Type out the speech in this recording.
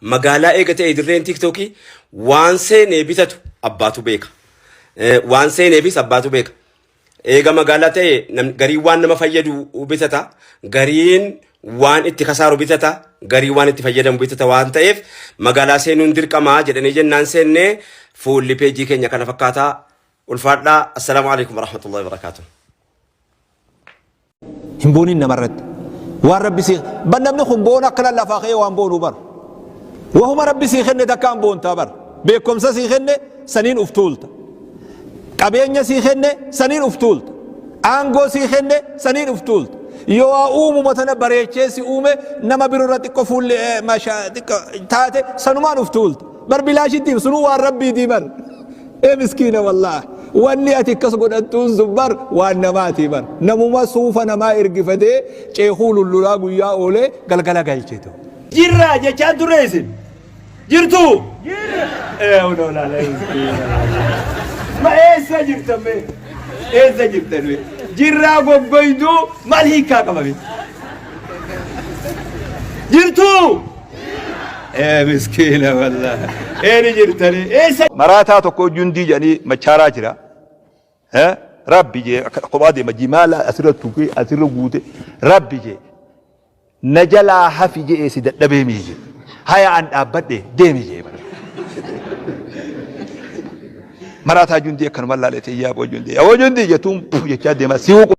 Magaalaa eega ta'e dirreen tiiktookii waan seenee bitatu abbaatu beeka. Waan seeneefis abbaatu beeka. Eega magaalaa ta'e gariin waan nama fayyadu bitata, gariin waan itti kasaaru bitata, gariin waan itti fayyadamu bitata waan ta'eef magaalaa seenuun dirqama jedhanii jennaan seennee fuulli peejii keenya kana fakkaataa ulfaadhaa. Assalaamu alaikum warahmatullahi wabarakaatuh. Hin boonin namarratti. Waan rabbi sii ban namni kun boona akkana lafaa ka'ee waan boonuu bar. Wahuma rabbi sii kenne takkaan boontaa bar. Beekumsa sii kenne saniin uf tuulta. Qabeenya sii kenne saniin uf tuulta. Aangoo sii kenne saniin uf tuulta. Yoo waa uumuma tana bareechee si uume nama birorra xiqqo fuulli mashaa xiqqo taate sanumaan uf tuulta. Bar bilaashitti sunuu waan rabbiitii bar. Ee miskiina wallaah wanni ati akkas godhattuun sun bar waan namaatii bar namuma suufa namaa ergifatee ceekuu lullulaa guyyaa oolee galgala galchetu. Jirra jechaa turre isin. Jirtuu? Ee hunoo laala miskiina. Ma eessa jirtan mee? Eessa jirtan mee? Jirraa goggoyduu maal hiikkaa qaba mee? Jirtuu? Ee miskiina wallahi. Ee ni jirtanii. Eessa Maraataa tokko jundii jedhanii machaaraa jira. Eh? Rabbi jee akka kophaa deema jimaala asirra tuqee asirra guute rabbi jee na jalaa hafi jee si dadhabee mii jee. Haya an dhaabbadhe deemi jee bara. Maraataa jundii akkanuma laalee ta'e yaa boo jundii. Yaa boo jundii jettuun jechaa deema si huqu.